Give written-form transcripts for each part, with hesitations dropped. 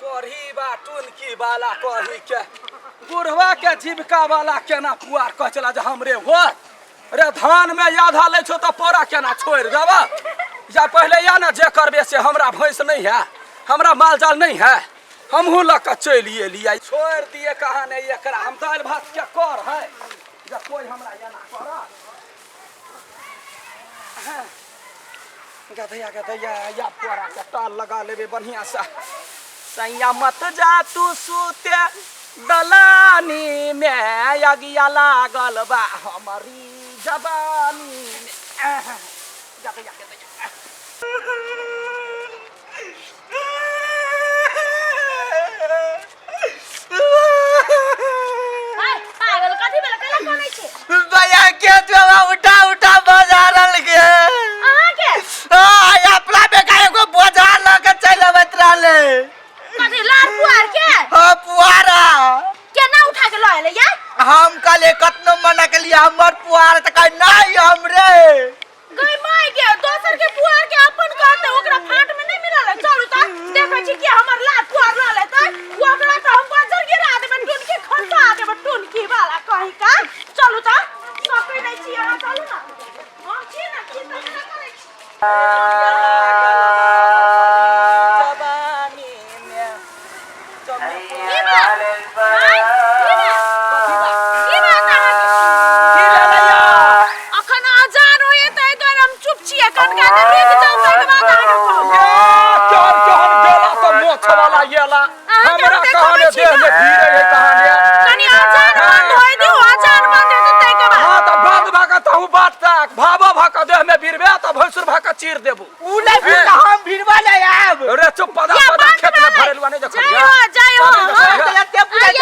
करही बा टुनकी वाला करही के बुढ़वा के जीविका वाला केना पुआर कह चला जे हमरे होत रे। धान में आधा लै छौ तऽ पोरा केना छोड़ि देबऽ? या पहिले या ने जे करबे से हमरा भैंस नहीं है, हमरा माल जाल नहीं है, हमहूँ लऽ कऽ चलि एलियै। छोड़ि दिए कहाँ नहीं एकरा, हम दालि भात के कर है जे कोइ हमरा एना करत। गधैया गधैया या पोरा के टाल लगा लेबे बढ़िया से। सैया मत जा तू सूते दलानी में, अगिया लागल बा हमारी जवानी में। गधैया गधैया। हाय पागल, कथी भेल? केला कनै छै? भैया के जवा उठा उठा बजारल के। अहाँ के? आ अपना बेका एगो बोझा लऽ के चलि अबैत रहले। कथी लार पुआर के? हाँ, पुआरा। केना उठा के लऽ एलै यार? हम कहलियै कतनो मना केलियै हमर पुआर, तऽ कहै नहि हमरे। गई माय के, दोसर के पुआर के अपन कहते ओकरा फाट में नहीं मिलल है। चलू त देखै छी कि हमर लात पुआर ल लेतै ओकरा, त हम बजर गिरा देबै, टुनकी खसा देबै, टुनकी वाला कहीं का। चलू त, सकै नहीं छी अहाँ, चलू ना, हम छी ना, चिंता केना करै छी? जवानी में की बात आँय? की बात? की बात अहाँके? की भेलै यौ? अखन अजान होइए, ताहि दुआरे हम चुप छियै। कनका देर रुकि जाउ, ताहिके बाद अहाँके कहब। ए, केहन केहन गेला तऽ मोछ वाला येला। अहाँके हमरा हम देखबै कहाने छी देह ना। में भीड़े है कहाने। कनि अजान बंद होय दियौ, अजान बंद हेतै ताहिके बाद। हाँ तऽ बंद भऽ कऽ तहु बात तक भावो भऽ कऽ देह में भिड़बे तऽ भैंसुर भऽ कऽ चीर देबू। उ नहि भीड़ तऽ हम भिड़बा ले आयब। रे चुप, पदा या पदा बंद खेत में भेलै। भरेलुआ नहीं देखलियै। जाइ हो, जाइ हो। नहीं देखलियै। हाँ। एते पूरा आ, जा।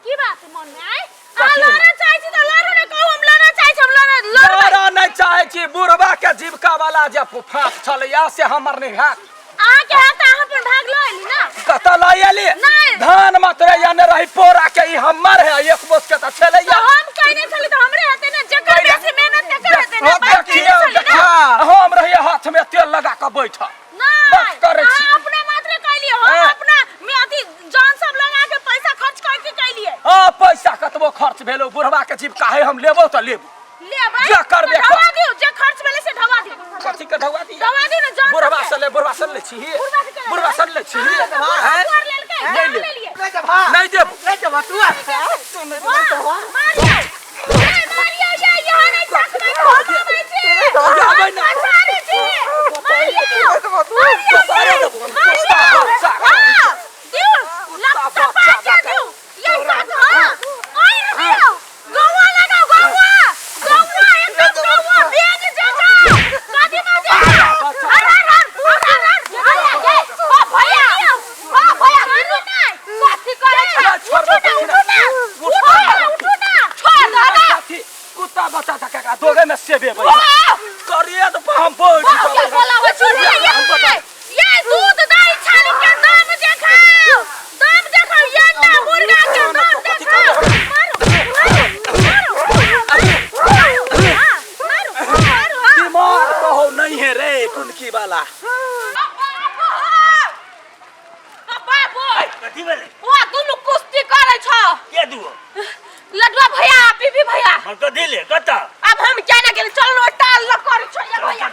की बात है मन में आय? अहाँ कथी? लड़ऽ चाहै छी तऽ लड़ू ने, कहू हम लड़ऽ चाहै छी, हम लड़ऽ लड़बै। लड़ऽ नहि चाहै छी। बुढ़वा के जीविका वाला जे फाँक छलैया से हमर नहि हैत। अहाँके हैत तऽ अहाँ अपन भाग लऽ एली ना। कतऽ लऽ एली? नहि। धान मात्र याने रही पोरा के ई हमर है, एक बोस के तऽ छलैया। तऽ हम कहने छली तऽ हमरे हेतै ने, जेकर बेसी मेहनत तेकर हेतै ने, हाँ, बात कहने देखियौ, छली ने। देखियौ, हम रहियै हाथ में तेल लगा कऽ बैठल। नहि, बस करै छी। अहाँ अपना मात्र कैलियै, हम हैं? अपना में अथी जान सब लगा के पैसा खर्च करके कैलियै। हाँ, पैसा कतबो खर्च भेलो, बुढ़वा के जीविका है, हम लेबो तऽ लेबो। लेबै जे करबे तऽ कर। ढवा दियौ, जे खर्च भेलै से ढवा दियौ। कथी के ढवा दिया? ढवा दियौ ने जान बुढ़वा सबके। से ले, बुढ़वा से ले छी। बुढ़वा से केना बुढ़वा लेबै? से ले छी। अहाँ तऽ बुढ़वा हैं? पुआर लेलकै, नहि अहाँ लेब। लेलियै। नहि देबा। नहि देब। नहि देबा तू। वाह, मारियौ। ए, मारियौ, ये, यहाँ नहि सकबै तऽ हम आबै छी। आबै ना। पछाड़ी छी। मारियौ। मारियौ, पसारे देबो हम, मारियौ। कुत्ता बच्चा। हाँ, दियौ, कुत्ता लपटा बच्चा के बच्चा। दियौ। ये साथ, हाँ। ओइ दियौ। गौआ लगाउ, गौआ। गौआ, एकदम गौआ, बेग जकाँ। कदीमा जकाँ। हर, हर, हर, हर, हर, हर। भैया, गे, ओ भैया, ओ भैया, सुनू ने। कथी करै छै? छोड़ उठू दो, ने, उठू ने। उठू उठू ने, उठू ने। छोड़ दो ने। कथी? कुत्ता बच्चा जकाँ दोगे में सेबे वाह! करिए तो हम बैठ वाह, जेबै। बोला हो छुरी ये। हम बता- ये दूध दही छाली के दाम देखाओ, दाम देखाओ, ये अंडा मुर्गा के दाम देखाओ। मारो मारो मारो मारो, हाँ, मारो मारो, हाँ। दिमाग कहो नहीं है रे टुनकी वाला। बाबू। कथी भेलै? ओ दुनू कुश्ती करै छ। के दुओ? लडुआ भैया, बीबी भैया। हम तो दिले कतऽ? अब हम क्या ना गेल, चल लो टाल ल करै छ। ये भैया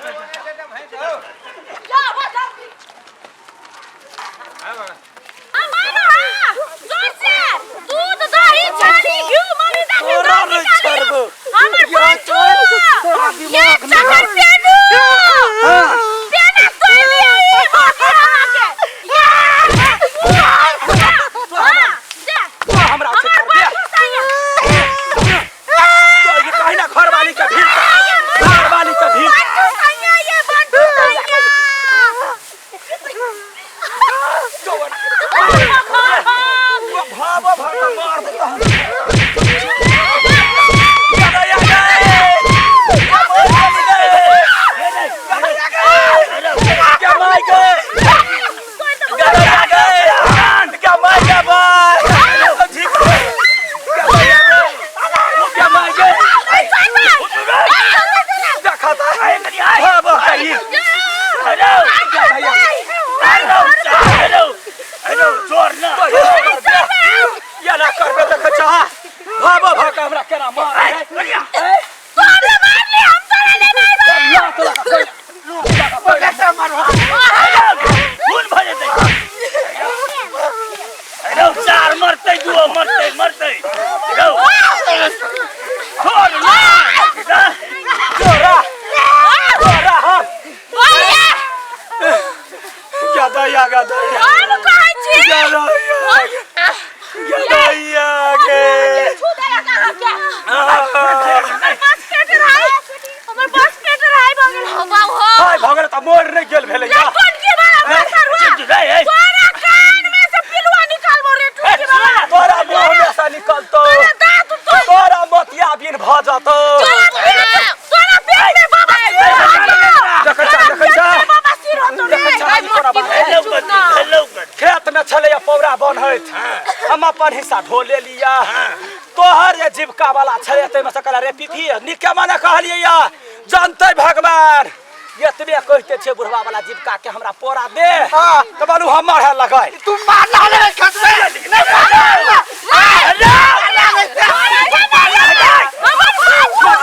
जा बा जा। हाँ, मारो, हाँ, जोर से। दूध दही छानी घी मलिदा के तोरा दाम नहि निकालियौ। छोड़बो। हमर या बच्चू तोरा ये दिमाग नहि। चक्कर पेनू हाँ। पेना तोड़ लिया ई मौगी अहाँके। ये, हाँ, दे। तो हमरा हमर से कर दे। बच्चू सैया। तो ये कहीं ना घरवाली के भीड़, घरवाली के भीड़। बंटू सैया, ये बंटू सैया। हमरा केना मार ए, बढ़िया। तोरे मारली हम तोरा ले मारबो लात लगा के ओकरा से मारो खून भऽ जेतै रौ चार मरतै दुओ मरतै मरतै रौ छोड़ ना तोरा तोरा हम भैया गदैया गदैया हम कहै छी गदैया गदैया के छू देलक अहाँके हमर बस पेट रहै हमर बस पेट रहै भऽ गेल हो बाबू हो हाय भऽ गेल तऽ मोर नहि गेल भेलै रे कोन की वाला बसर हुआ रे ए तोरा कान में से पिलुआ निकालबो रे टूटी वाला तोरा मुँह में से निकलतो तोरा दांत तो तोरा मोतिया बिन भऽ जतौ तोरा पेट तोरा पेट में बाबा सिर होतो देखै छा देखै छा पेट में बाबा सिर होतो रे देखै छा, ई कोना बात है? भेलौ कथी भेलौ कथी खेत में छलैया पौरा बनैत हम अपन हिस्सा ढो लेलिया तोहर जे जीविका वाला छलै ताहिमे से कहला रे पीथी नीके मने कहलियै या जानते भगवान एतबे कहिते छै बुढ़वा वाला जीविका के हमरा पोरा दे हाँ। तऽ बोलू हमर है लगै तू मार ला ले खेत में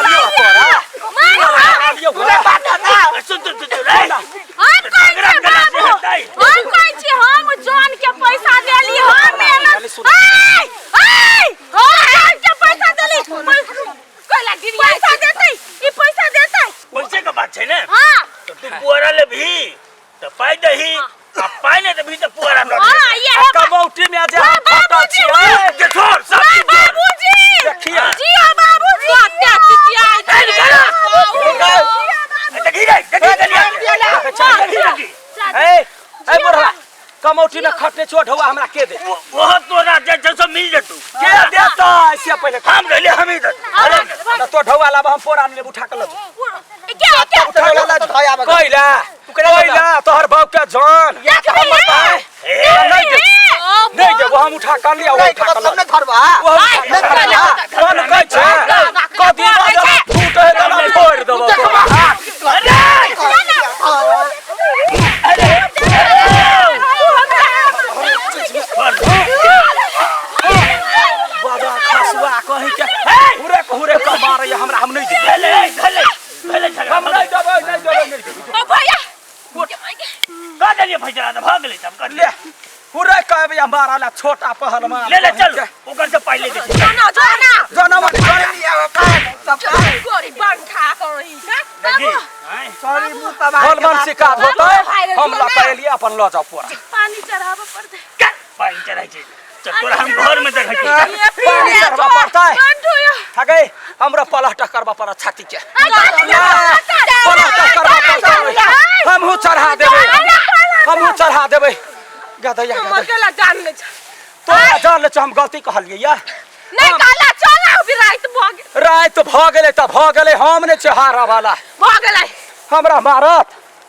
मारियो पोरा मारियो तूने बात ना सुन सुन सुन रे हम कहै छी बाबू हम कहै छी हम जॉन के पैसा देली हम मेहनत ऐ ऐ हम जॉन के पैसा देली कैला गिरी पैसा देतै ई पैसा देतै पैसे के बात छै ने हां तो तू पुअरा लेबही तऽ पाइ दही आ पाइ नहि देबही तऽ पुअरा लऽ हां ये है कमौटी में जे हम फटल छियै के छोड़ सब बाबूजी चीज छोड़। देखिए जी हां बाबूजी कते चिचियाइ ए, देखी रे देखी गलिया देखै छा, देखी देखी ए ए बुढ़वा कमौटी में खटने छो ढौआ हमरा के दे वह तोरा जे जैसे मिल जेतू के देता से पहिले हम रहले हम ही देतू ना तो ढौआ लाब हम पोरा ने उठा के लऽ जाउ। के के उठा के लऽ जाउ। कैला कैला तोहर बाप के जान ए, नहीं दे नहीं देबो हम उठा के लिया नहीं उठा के मतलब लऽ नहीं धरबा वो हम उठा के लऽ कौन कहै छै कथी बाजल फूट है तऽ ना फोड़ देबो तोरा। बाजा खसुआ कहीं के हुरे हुरे के मारैया हमरा हम नहीं देबै भेले भेले भेले झगड़ा हम नहीं देबै नहीं देबै नहीं देबै भैया का देलिए फैसला तऽ भऽ गेलै तब कर ले हुरे कहबै मारला छोटा पहलवान ले ले चल ओकर से पाइ ले के छै। जाना जाना जनवर जनवर गोरी बंखा करही का देखी आँय। सॉरी मुंह तबाह हनुमान सिखा होतै हम लऽ के एलियै अपन लऽ जाउ पूरा पानी चढ़ाबऽ पड़तै कर, पानि चढ़ै छै चल तोरा हम घर में देखै छी पानी चढ़बऽ पड़तै बंठू यो थकै हमरा पलहटा करबऽ पड़त छाती के पलहटा करबऽ पड़तै हमहूँ चढ़ा देबै हमहूँ चढ़ा देबै गदैया हमर गदैया केला जान ले छ तोरा जान ले छौ, हम गलती कहलियै या नहीं काला चल अभी रात भऽ गेल राति भऽ गेलै तऽ भऽ गेलै हम नहि छियै हारऽ वाला भऽ गेलै हमरा मारत